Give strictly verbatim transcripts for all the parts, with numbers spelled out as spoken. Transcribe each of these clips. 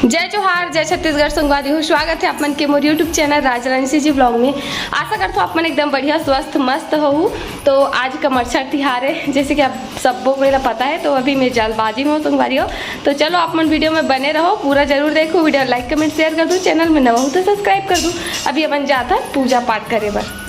जय जोहार, जय छत्तीसगढ़ संगवारी हो। स्वागत है आप मन के मोर YouTube चैनल राजरानी सीजी ब्लॉग में। आशा करथो आप मन एकदम बढ़िया, स्वस्थ, मस्त होहू। तो आज कमरछठ तिहार है, जैसे कि आप सबको मेरा पता है। तो अभी मैं जल्दबाजी में हूँ संगवारी हो। तो चलो आप मन वीडियो में बने रहो, पूरा जरूर देखो। वीडियो like, comment, share कर दो, चैनल में नवा हो तो सब्सक्राइब कर दो। अभी अपन जात हन पूजा पाठ करे बर।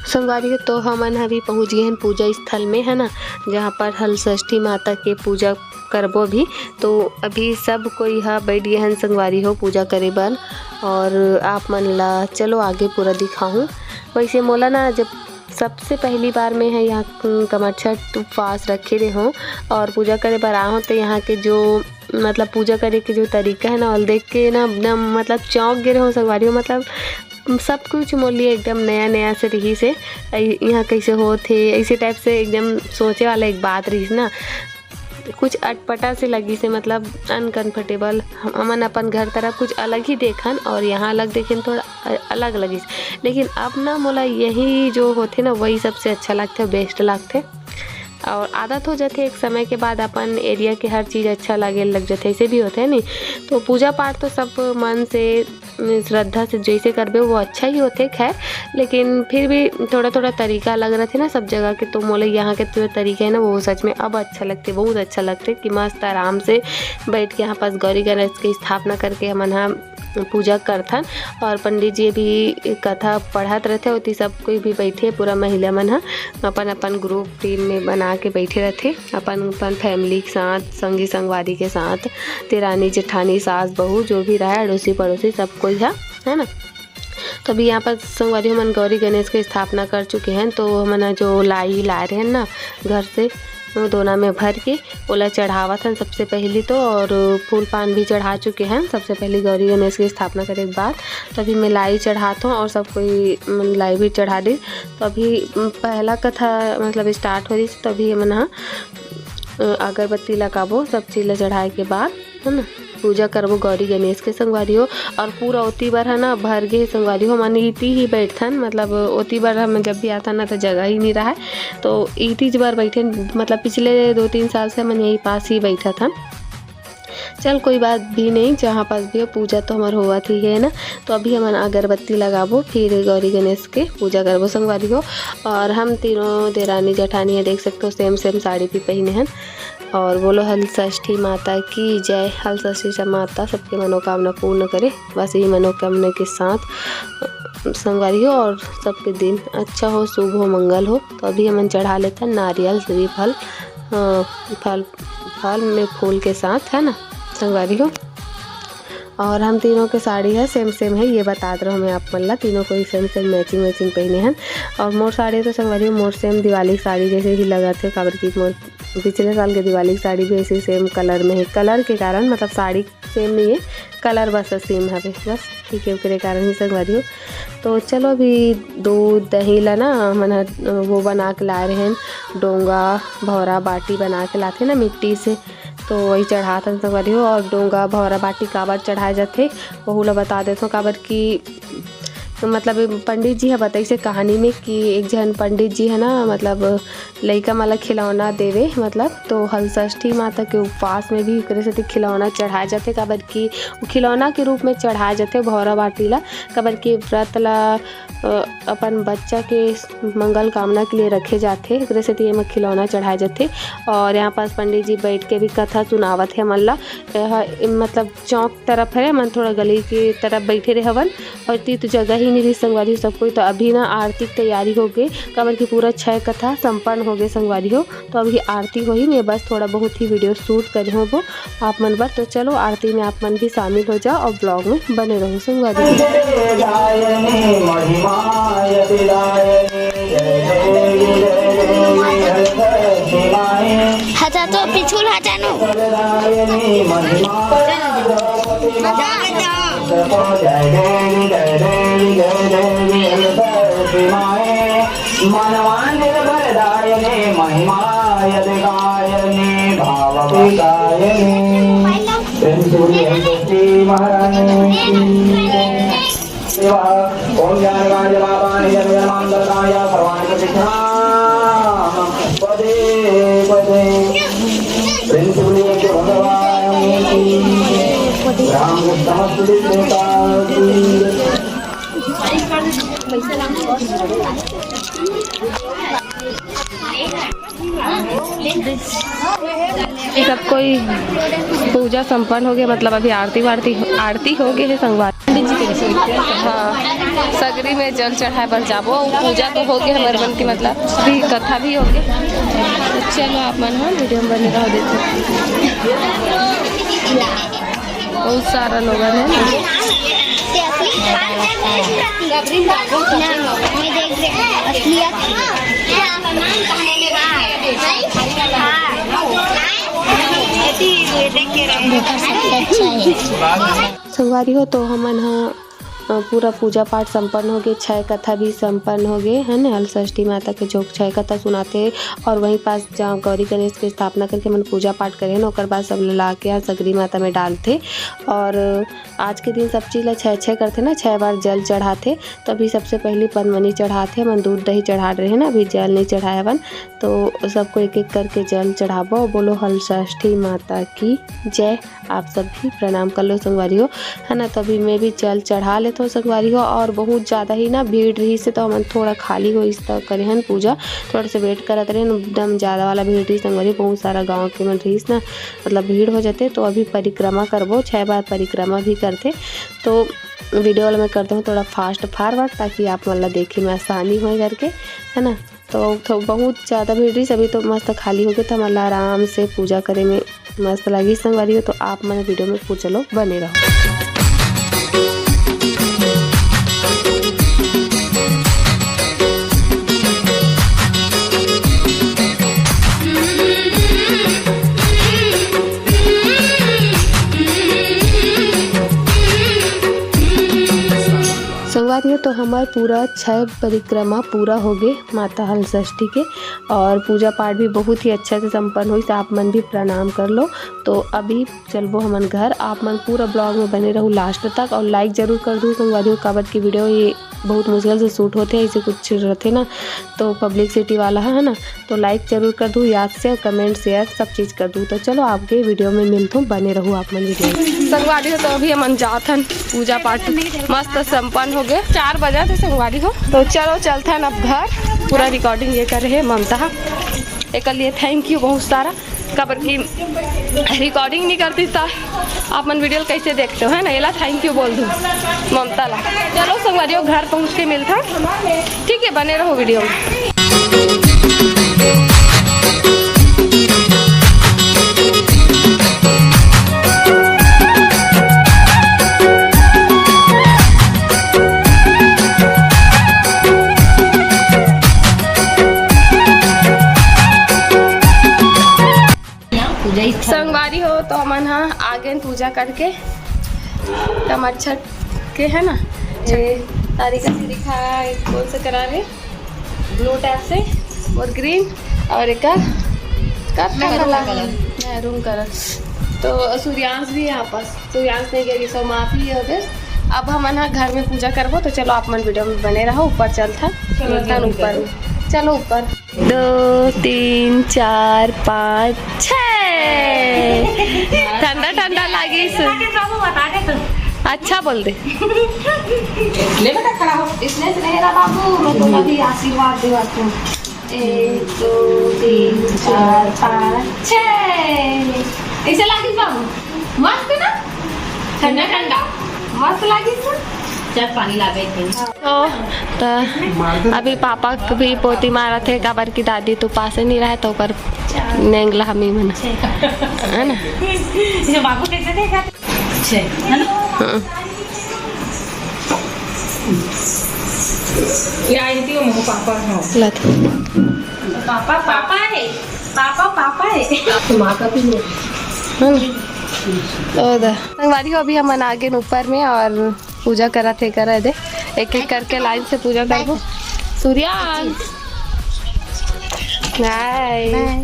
संगवारी हो, तो हमन अभी पहुँच गए हैं पूजा स्थल में, है ना, जहाँ पर हलषष्ठी माता के पूजा करबो अभी। तो अभी सब कोई हा बैठ गए हैं संगवारी हो पूजा करे बर। और आप मन ला चलो आगे पूरा दिखाहूँ। वैसे मोला ना, जब सबसे पहली बार मैं है यहाँ कमरछठ उपवास रखे रहे हूँ और पूजा करे बर आए हूँ, तो यहाँ के जो मतलब पूजा करे के जो तरीका है ना, ओला देख के ना एकदम मतलब चौंक गे रहे हूँ संगवारी हो। मतलब सब कुछ मोर लिए एकदम नया नया से रहिस हे। अइ-, यहाँ कैसे होत हे, ऐसे टाइप से एकदम सोचे वाला एक बात रहिस ना। कुछ अटपटा से लगिस हे, मतलब अनकंफर्टेबल। हम, हमन अपन घर तरफ कुछ अलग ही देखन और यहाँ अलग देखेन, थोड़ा अ-, अलग लगिस। लेकिन अब ना मोला यही जो होथे ना, वही सबसे अच्छा लगथे, बेस्ट लगथे। और आदत हो जाथे, एक समय के बाद अपन एरिया के हर चीज़ अच्छा लागे लग जाथे, ऐसे भी होथे नहीं। तो पूजा पाठ तो सब मन से, श्रद्धा से जैसे करबे वो अच्छा ही होथे, खैर। लेकिन फिर भी थोड़ा थोड़ा तरीका अलग रहथे ना सब जगह के, तो मोला यहाँ के जो तरीका है ना, वो सच में अब अच्छा लगथे, बहुत अच्छा लगथे कि मस्त आराम से बैठ के यहाँ पास गौरी गणेश की स्थापना करके हमन ह पूजा करथन। और पंडित जी भी कथा पढ़त रहथे, ओती सब कोई भी बैठे, पूरा महिला मन ह अपन अपन ग्रुप टीम में बना के बैठे रहथे, अपन अपन फैमिली के साथ, संगी संगवारी के साथ, देरानी जेठानी, सास बहू, जो भी रहे, अड़ोसी पड़ोसी, सब कोई ह, है ना। तो अभी यहाँ पर संगवारी हमन गौरी गणेश के स्थापना कर चुके हैं, तो हमन ह जो लाई लाए रहे हैं ना घर से, वो दोना में भर के ओला चढ़ावत हन सबसे पहली तो, और फूल पान भी चढ़ा चुके हैं सबसे पहली गौरी गणेश की स्थापना करे के बाद। तो अभी मैं लाई चढ़ात हूँ और सब कोई, उम, लाई भी चढ़ा दी। तो अभी, उम, पहला कथा मतलब स्टार्ट हो रही, तो अभी हमन ह, अ, अगरबत्ती लगाबो सब चीज ला चढ़ाए के बाद, है ना, पूजा करबो गौरी गणेश के संगवारी हो। और पूरा ओती बर है ना भर गे हे संगवारी हो, हमन इती ही बैठथन, मतलब ओती बर हम जब भी आथन ना तो जगह ही नहीं रहा है, तो इतीज बर बैठे, मतलब पिछले दो तीन साल से हमन यही पास ही बैठत हन। चल कोई बात भी नहीं, जहाँ पास भी हो पूजा तो हमार होवत ही है ना। तो अभी हमन अगरबत्ती लगाबो, फिर गौरी गणेश के पूजा करबो संगवारी हो। और हम तीनों देरानी जेठानी है, देख सकते हो सेम सेम साड़ी भी पहने हैं। और बोलो हलषष्ठी माता की जय। हलषष्ठी माता सबके मनोकामना पूर्ण करे, बस यही मनोकामना के साथ संगवारी हो और सबके दिन अच्छा हो, शुभ हो, मंगल हो। तो अभी हमन चढ़ा लेथन नारियल, श्रीफल, अ, फल, फल में फूल के साथ, है ना संगवारी हो। और हम तीनों के साड़ी है सेम सेम है, ये बतात रहो मैं आप मन ला, तीनों कोई सेम सेम मैचिंग मैचिंग पहने हैं। और मोर साड़ी तो संगवारी हो मोर सेम दिवाली साड़ी जैसे ही लगत है, काबर की मोर पिछले साल के दिवाली की साड़ी भी ऐसे सेम कलर में है। कलर के कारण मतलब साड़ी सेम नहीं है, कलर बस सेम हवे, बस ठीक है, ओकरे कारण ही संगवारी हो। तो चलो अभी दूध दही ला ना हमन ह वो बना के लाए रहे हैं, डोंगा भौरा बाटी बना के लाथे ना मिट्टी से, तो वही चढ़ात हन संगवारी हो। और डोंगा भौरा बाटी काबर चढ़ाए जाथे, वहू ला बता देथों, काबर कि मतलब पंडित जी ह बताइसे कहानी में कि एक झन पंडित जी है ना, मतलब लइका मन ला खिलौना देवे, मतलब तो हलषष्ठी माता के उपवास में भी ओकरे सेती खिलौना चढ़ाए जाथे, काबर कि वो खिलौना के रूप में चढ़ाए जाथे भौरा बाटी ला, काबर कि व्रत ला, अ, अपन बच्चा के मंगल कामना के लिए रखे जाथे, ओकरे सेती एमा खिलौना चढ़ाए जाथे। और यहाँ पास पंडित जी बैठ के भी कथा सुनावत हे हमन ला। एह, मतलब चौक तरफ है, हमन थोड़ा गली के तरफ बैठे रहे हवन और इतनी तो जगह ही नहीं रही संगवारी हो सब कोई। तो अभी ना आरती की तैयारी हो गई, काबर कि पूरा छह कथा संपन्न हो गए संगवारी हो। तो अभी आरती होही, मैं बस थोड़ा बहुत ही वीडियो शूट करे हूँ वो आप मन बर। तो चलो आरती में आप मन भी शामिल हो जाओ और ब्लॉग में बने रहो संगवारी हो। हटा तो पिछुल हटा नो। मनवांचल फलदायिनी महिमा यदगायिनी भावप्रदायिनी। प्रेम से बोलिए हरि शक्ति महारानी की। ओम ज्ञानकांड जलापान जन जन मांगल काया सर्वांग प्रदक्षिणा पदे पदे। प्रेम से बोलिए भगवान की। सब कोई पूजा संपन्न हो गया, मतलब अभी आरती वारती, आरती हो गई है संगवारी। हाँ, सगरी में जल चढ़ाए बर जाबो। पूजा तो हो गया हमारे मन की, मतलब अभी कथा भी हो गया। तो चलो आप मन हाँ वीडियो में बने रहो, देखो। बहुत सारा लोगन है। संगवारी हो, तो हमन ह अ, पूरा पूजा पाठ संपन्न हो गए, छय कथा भी संपन्न हो गए, है ना। हल षष्ठी माता के जो छय कथा सुनाथे और वहीं पास जहाँ गौरी गणेश के स्थापना करके हमन पूजा पाठ करे ना, ओकर बाद सब ला के यहाँ सगरी माता में डालथे। और आज के दिन सब चीज ला छय छय करथे ना, छय बार जल चढ़ाथे। तो अभी सबसे पहली पनमनी चढ़ाथे, हमन दूध दही चढ़ा रहे ना, अभी जल नहीं चढ़ाए हवन। तो सबको एक एक करके जल चढ़ाबो। बोलो हल षष्ठी माता की जय। आप सब भी प्रणाम कर लो संगवारी हो, है ना। तो अभी मैं भी जल चढ़ा लेता हूँ संगवारी हो। और बहुत ज़्यादा ही ना भीड़ रही से तो हमन थोड़ा खाली हो इस तरह करे हन पूजा, थोड़ा से वेट करत रहे, एकदम ज़्यादा वाला भीड़ रही संगवारी। बहुत सारा गाँव के मन रहीस ना, मतलब भीड़ हो जाते। तो अभी परिक्रमा करबो, छः बार परिक्रमा भी करते। तो वीडियो वाला मैं करते हूँ थोड़ा फास्ट फॉरवर्ड, ताकि आप मन ला देखे में आसानी हो करके, है ना। तो, तो बहुत ज़्यादा भीड़ रही, अभी तो मस्त खाली हो गए, तो हमन ला आराम से पूजा करे में मस्त लगी संगवारी हो। तो आप मन वीडियो में पूछ लो, बने रहो। संगवारी हो, तो हमार पूरा छह परिक्रमा पूरा हो गए माता हल षष्ठी के, और पूजा पाठ भी बहुत ही अच्छा से संपन्न हुई। तो आप मन भी प्रणाम कर लो। तो अभी चलबो हमन घर। आप मन पूरा ब्लॉग में बने रहू लास्ट तक और लाइक जरूर कर दू संगवारी हो, काबर की वीडियो ये बहुत मुश्किल से शूट होते, ऐसे कुछ रहते ना, तो पब्लिसिटी वाला है, है ना। तो लाइक जरूर कर दू याद से, और कमेंट शेयर सब चीज कर दू। तो चलो आपके वीडियो में मिलता हूँ, बने रहू आप मन वीडियो में। संगवारी हो, तो अभी हमन जात हन, पूजा पाठ मस्त संपन्न हो गए, चार बजा थे संगवारी हो। तो चलो चलथन अब घर। पूरा रिकॉर्डिंग ये करे है ममता, एकर लिए थैंक यू बहुत सारा, काबर की रिकॉर्डिंग नहीं करती तो आप मन वीडियो कैसे देखते हो, है ना। एला थैंक यू बोल दू ममता ला। चलो संगवारी हो, घर पहुँच के मिलता, ठीक है, बने रहो वीडियो में। संगवारी हो, तो हमन हा आगे पूजा करके कमर छठ के, है ना, ये तारिका से दिखा, कौन सा करा रहे, ब्लू टैप से और ग्रीन और एक का, का मैरून कलर। Maroon colour. तो सूर्यांश भी है यहाँ पास, सूर्यांश नहीं गई, सो माफी हो गए। अब हमन हा घर में पूजा करबो, तो चलो आप मन वीडियो में बने रहो। ऊपर चलथन, चलो मिलथन ऊपर में। चलो ऊपर। दो, तीन, चार, पाँच, छः। ठंडा ठंडा लागिस। बाबू बता दे तू। अच्छा बोल दे। ले बेटा, खड़ा हो। इसने से नहीं रहा बाबू, मैं तुम्हें भी आशीर्वाद देवा तू। एक, दो, तीन, चार, पाँच, छः। ऐसे लागिस बाबू। मस्त ना? ठंडा ठंडा। मस्त लागिस ना? चल पानी लाबे थे। तो, तो अभी पापा भी पोती मारत हे, काबर की दादी तो पासे नहीं रहे, तो ओकर नेंग ला हमी मन, है ना? ये बाबू कैसे देखा? छे, है ना? हाँ। ये आई थी वो पापा, हाँ। लत। पापा, पापा है। पापा, पापा है। तो माँ का भी नहीं। हाँ। ओ दा। संगवारी हो, अभी हमन आगे ऊपर में और पूजा करत हे, करा दे। एक एक करके लाइन से पूजा करबो। सूर्यांश। हाय। हाय।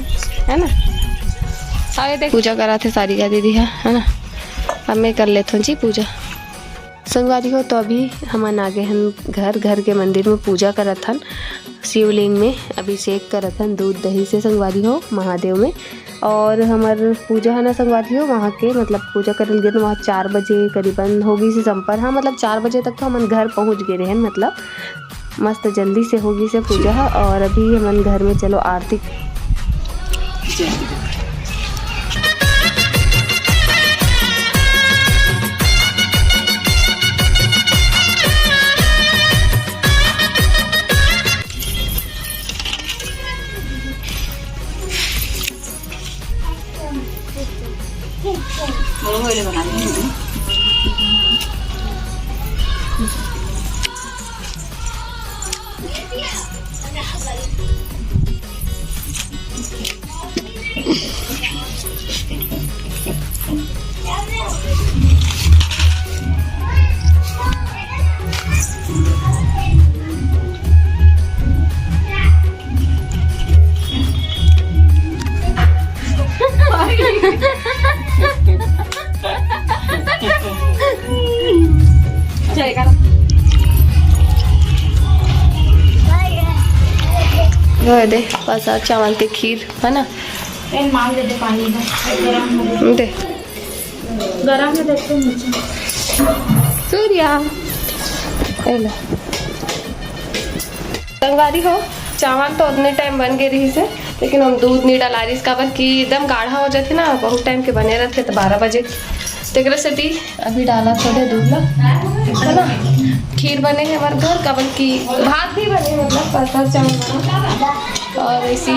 है ना? अरे देख, पूजा करत हे सारिका दीदी हा, है ना? अब मैं कर लेथों जी पूजा। संगवारी हो, तो अभी हमन आ गे हन घर। घर के मंदिर में पूजा करत हन, शिवलिंग में अभिषेक करत हन दूध दही से संगवारी हो, महादेव में। और हमर पूजा है ना संगवारी हो, वहाँ के मतलब पूजा करल गे, वहाँ चार बजे करीबन हो गिस हे संपर। हाँ, मतलब चार बजे तक तो हमन घर पहुँच गे रहेन, मतलब मस्त जल्दी से हो गिस हे पूजा ह। और अभी हमन घर में चलो आरती वो दे, प्रसाद चावल के खीर है ना। ए, मांग ले दे पानी इधर। गरम हो गया। दे। गरम है, देखते नीचे। सूर्या। ए ले। संगवारी हो, चावल तो उतने टाइम बन गे रहिस हे, लेकिन हम दूध नहीं डला रहिस, काबर कि एकदम गाढ़ा हो जाथे ना, बहुत टाइम के बने रहथे, तो बारह बजे। तेकरे सेती अभी डाला थोड़े दूध ला, है ना। खीर बने हे हमर घर, काबर कि भात भी बने, मतलब प्रसाद चावल बना, और ऐसी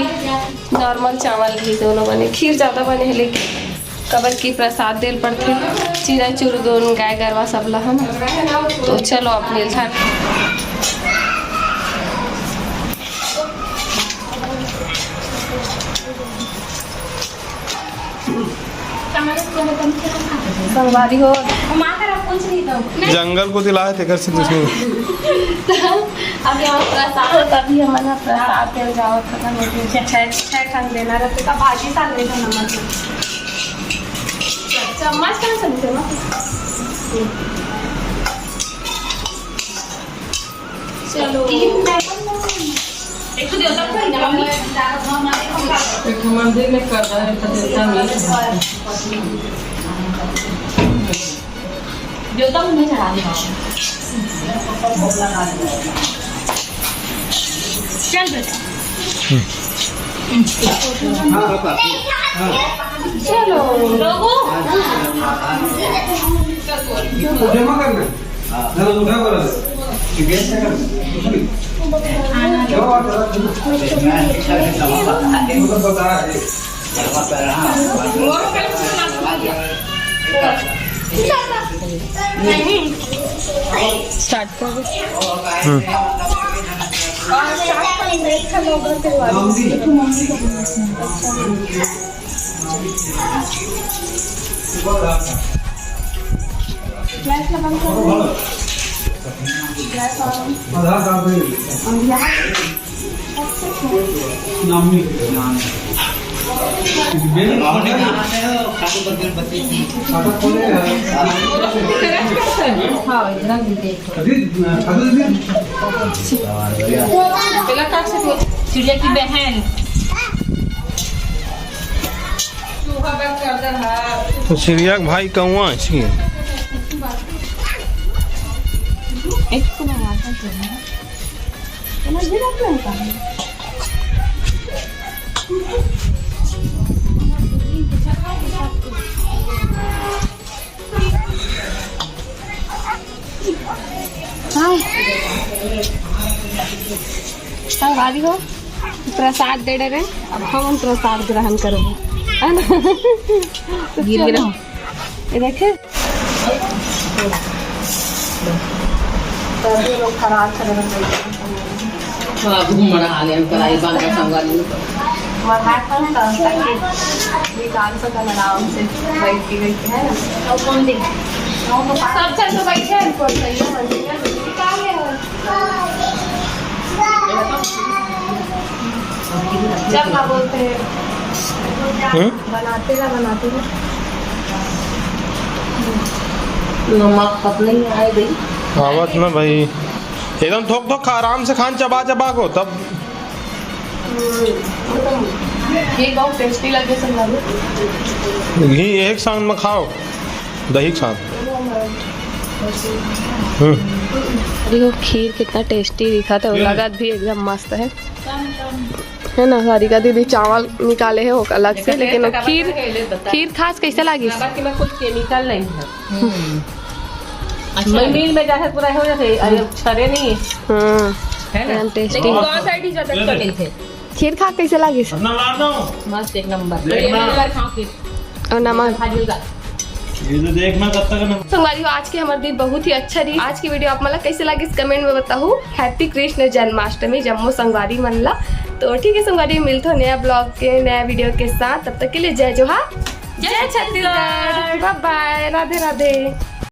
नॉर्मल चावल भी दोनों बने। खीर ज़्यादा बने हे, लेकिन काबर कि प्रसाद देल पड़थे चिरई चुरगुन गाय गरवा सब ला, है ना। तो चलो अब मिलथन। संगवारी हो, जंगल कोती लाए तेकर से कुछ नहीं। अभी हम प्रसाद, तभी हमन ह प्रसाद देल जावत हन, छह, छह ठन देना रहथे, त भाजी साग नहीं खाना मतलब। चम्मच कहाँ से मिलथे ना? चलो। एक तो देवता को ही ना, मम्मी। एक ठो मंदिर में कर रहा है, एक ठो देवता में। देवता को नहीं चढ़ा दिया। चल बेटा। चलो, लोगो। जमा करना। स्टार्ट कर दे। हम्म। गैस ला बंद कर दे। Gas on। आधार कार्ड दे। और यहाँ हाँ, इतना भी देख। अभी, अभी, अभी। चिड़िया की बहन। तो चिड़िया के भाई कौआ है इसकी। हाँ। संगवारी हो, प्रसाद दे डरे, अब हम प्रसाद ग्रहण करबो, है ना? तो गिर गिरा। चलो। ये देखे? तो अभी लोग फरार करे रहते हैं। हाँ, घूम रहा है, हम कराई बांध का संगवारी। मधात हम तो ताकि निकाल सकन आराम से, बैठ के, बैठ के, है ना? और कौन दे? वो तो सब चल तो बैठे हैं, कौन सही है, मंदिर में निकाल ले। जब क्या बोलते हैं? हम्म? बनाते ना, बनाते ना। नमक पत नहीं आए भाई। आवत ना भाई, एकदम थोक थोक खा, आराम से खान, चबा चबा को तब। ये बहुत टेस्टी लगे संग। घी एक साथ में खाओ, दही के साथ। हम्म। देखो खीर कितना टेस्टी दिखा था, लगत भी एकदम मस्त है, है ना। सारिका दीदी चावल निकाले है ओकर अलग से, लेकिन वो खीर, खीर खास कैसे लागिस? कुछ केमिकल नहीं है। मैं मिल में जाके पूरा हो जाते, अरे छरे नहीं। हम्म, है ना? एकदम टेस्टी। लेकिन गाँव साइड ही ज्यादा अच्छा मिलते। खीर खा कैसे लागिस? अपना ला दो। मस्त एक नंबर। देखना। एक बार खा के और नमक। खा लिएगा। ये तो देखना कब तक ना। संगवारी हो, आज के हमारे दिन बहुत ही अच्छा रही। आज की वीडियो आप मला कैसे लागिस, कमेंट में बताओ। हैप्पी कृष्ण जन्माष्टमी जम्मो संगवारी मन ला। तो ठीक है संगवारी, मिलते हो नया ब्लॉग के नया वीडियो के साथ। तब तक के लिए जय जोहार, जय छत्तीसगढ़, बाय बाय, राधे राधे।